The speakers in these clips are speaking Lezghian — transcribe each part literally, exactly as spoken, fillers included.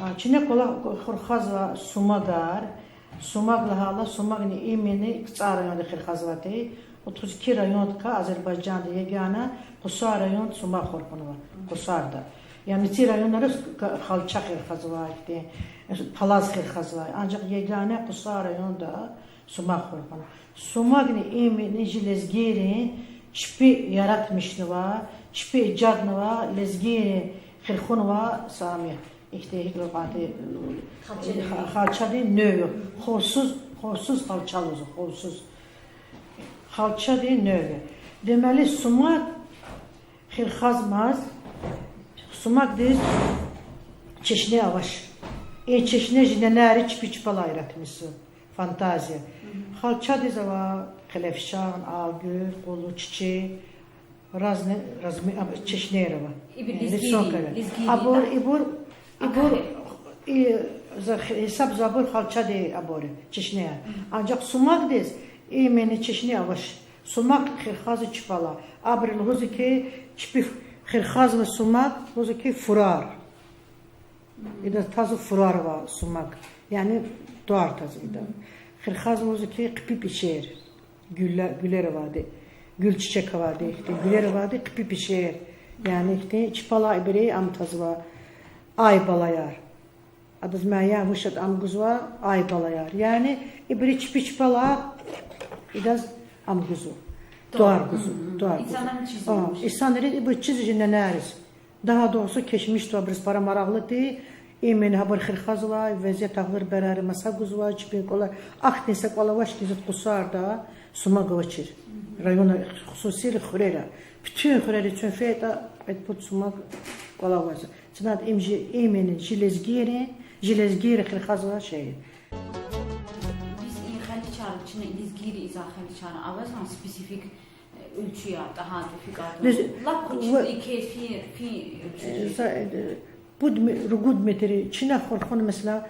А, чна кӀвалах хурхазва сумагар. Сумаг лагьайла, сумагни имени КцӀар районда хурхазвайди. Отуз икӀ райондикай Азербайжанда егана Къусар районда сумаг хурхунва. Къусарда. Яни ци районара халча хурхазва, ихьтин, палаз хурхазва. Анжах егана Къусар районда сумаг хурхун. Сумагни имени чи лезгийрин чпи яратмишнава, чпи ижаднава, лезгийрин хурхунва сами. Ихьтин гьикӀ лугьузватӀа, халчадин нув я. Хурсуз, хурсуз халча лугьузва, хурсуз. Халчадин нув я. Демели, сумаг хурхазмаз, сумагдиз чешне авач. И чешне чи ненейри чпи чпелай яратмишзава. Фантазия. Халчадиз ава къелефшан, агур, къуллу, чичи, разный размер, а, чешнейри ава. Ибур лезгийри, рисункаяр. Абур, ибур, ибур, и, за гьисабзава, абур халчадин абур я, чешнеяр. Анжах сумагдиз имени чешне авач. Сумаг хурхазва чпелай. Абуру лугьузва хьи, чпи хурхазва сумаг, лугьузва хьи, фурар. Идаз тазва фурар ва сумаг. Яни тӀвар тазва идан. Хурхазва, лугьузва хьи, хъипи пешер. Гуьллер, гуьллер авайди. Гуьл-чичек авайди, ихьтин гуьллер авайди, хъипи пешер. Яни ихьтин чпелай ибуру ам тазва, ай балаяр. Адаз муайян вуч ятӀа ам гузва, ай балаяр. Яни ибуру чпи чпелай идаз ам гузва. ТӀвар гузва, тӀвар гузва. Инсанриз ибур чиз, чи ненейриз. Дагъа дагъуси кечмишда абуруз пара марагълу тир, имени гьабур хурхазвай, везет агълар беряри маса гузвай, чпин кӀвале, ахьтин са кӀвал авач хьи, зат Къусарда сумаг авачир. Районра, хсуси хуьрера. Буьтуьн хуьрера чун фейитӀа, кьвед-пуд сумаг кӀвале авазва. Чна им чи, имени чи лезгийрин, чи лезгийри хурхазвай шей. Биз и халичар, чна лезгийри ийизвай халичар авазвани специфик уьлчуяр, тӀагьа фикӀа, лап кьуьчуьди кефи, фи уьлчуьди. Пуд ме-, ругуд метр, чна хурхун, месела,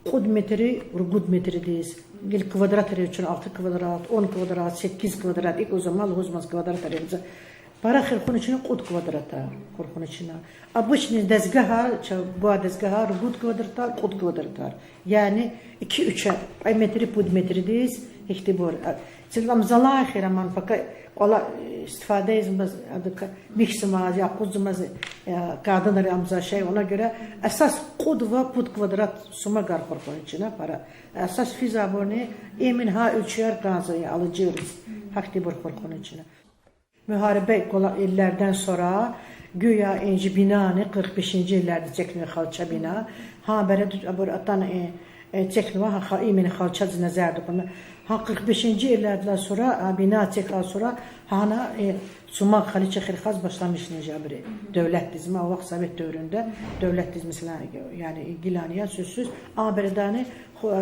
кьуд метр, ругуд метрдиз, гила квадратра чун алти квадрат, он квадрат, сикиз квадрат, икӀ лугьузва, ма лугьузмаз квадратра за. Пара хурхун чна кьуд квадрата, хурхун чна. Обычный дезгагьар, ча-, буа дезгагьар ругуд квадратар, кьуд квадратар. Яни ики-уьчар, кьве метр, пуд метрдиз, ихьтинбур. Цилам залай хьи, раман пака кӀвале истифада ийизмаз, адакай михьзамаз, я акъудзамаз, кагьдинра амза шей, она гуьре асас кьуд ва пуд квадрат сумагар хурхун чна пара. Асас физвайбурни имени гьа уьлчуяр кӀанзава алужириз. Гьахьтинбур хурхун чна. Мугьариб кӀвалах йилердин сура, гуя и чи бинани къирх бешинжи йилерда эцигнава, халча бина. Гьа береда абур атана, э, эцигнава, гьа, имени халчадиз назар тукӀвана. Гьа къирх бешинжи йилердилай сура, а бина эцигай сура, гьана, э, сумаг халича хурхаз башламишна жабри. Девлетдиз, ма вахт совет девирда девлетдиз, месела, яни гилани я, сусуз, а бередани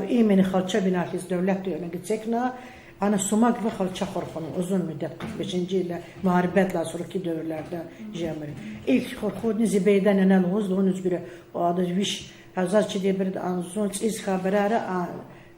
имени халча бина хьиз девлетди эцигна, ана сумаг ва халча хурхунва узун муддат, къирх бешинжи йиле, мугьарибдилай сураки девирлерда жемир. Илк хурхудни Зубейда нене лугьуз, лугьуниз гуьре, адаз виш, гьа заз чидай береда а зун цӀийиз хьайи береда, а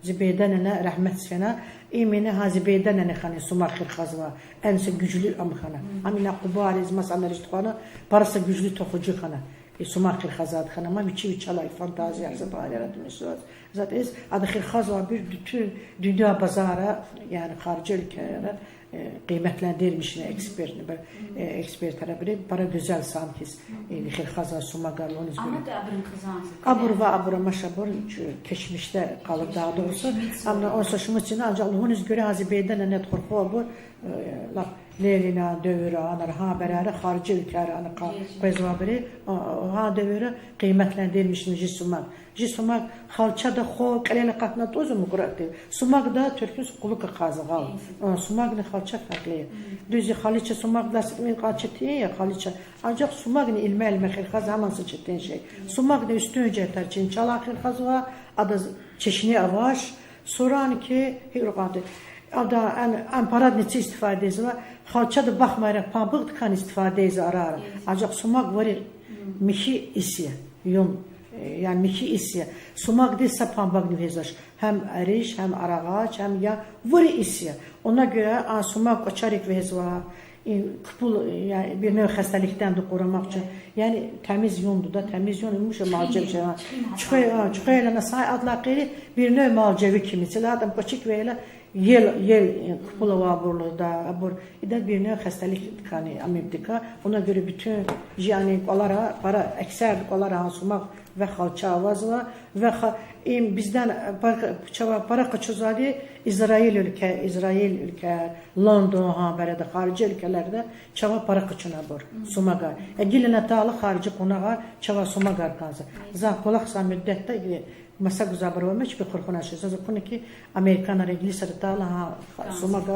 Зубейда нене рагьметдиз фена, имени гьа Зубейда нене хьана сумаг хурхазва, эн са гуьжлу ам хьана. Ам ина Къубадиз, масанариз тухвана, пара са гуьжлу тухужу хьана. И сумаг хурхазвайди хьана, ма вичи-вичелай фантазия, са пара яратмишзава. ЗатӀ яз, ада хурхазвайбур буьтуьн дуьнья базарра, яни харжи уьлквейра, э, къиматлендирмишна экспертни бир, э, экспертар абуру пара гуьзел сан хьиз, э, хурхазвай сумагар лугьуниз гуьре. Абур ва абур амач, абур чу-, кечмишда къалурдай дагъуси. Амма он са шумуд сина, анжах лугьуниз гуьре гьа Зубейда ненеди хурху абур, э, лап Ленинан девирра, анра гьа берера, харжи уьлквейра ана къа-, къвезвайбур, а, гьа девирра къиматлендирмишна чи сумаг. Чи сумаг халчада хва кьилел акъатна тӀузва мукӀратӀи. Сумагда туьркуьз кьулухъ акъатзава гъал. А, сумагни халча фаркьли я. Дуьз я, халича сумагдилай са тӀимил кьван четин я, халича. Анжах сумагни илме-илме хурхаз гьаман са четин шей. Сумагни уьстуьн жигьетар чинчалай хурхазва, адаз чешне авач, сурани хьи, гьикӀ ракъанди. Ада ан, ан парадни ци истифада ийизва, халчада бахмайра памбугъдикайни истифада ийизва арара. Анжах сумаг вири михьи ис я, юм, э, яни михьи ис я. Сумагдиз са памбугъни вегьезвач. Гьам ариш, гьам арагъач, гьам я, вири ис я. Она гуьре а сумаг кӀвачерик вегьезва, Купул, яни бир нев хасталикден къурумакь жез. Яни тамиз юнду да, тамиз юн муша малжеви жева. Чуьхвей, а, чуьхвейла на са адлай къери бир нев малжеви кими. Цилатам кочик вейла ел, ел, э, купул авайбур лугьуда, абур. Ида бир нев хасталикдикай, амибдикай. Она гёре бютюн жи ани кӀвалара, пара, аксар кӀвалара гьа сумагъ ве халча авазва, ве ха-, им бизден, э, пар-, чавай пара къачузвайди Израиль уьлкве, Израиль уьлкве, Лондон, гьа береда харжи уьлквелерда чавай пара къачунабур сумагар. Э, гила атайла харжи къунагъар чавай сумагар кӀанзава. За кӀвалахзавай муьддетда, э, маса гузвайбур ва мичӀ пехурхуна ша. Заз акуна ки, американар, инглисар атайла гьа сумагар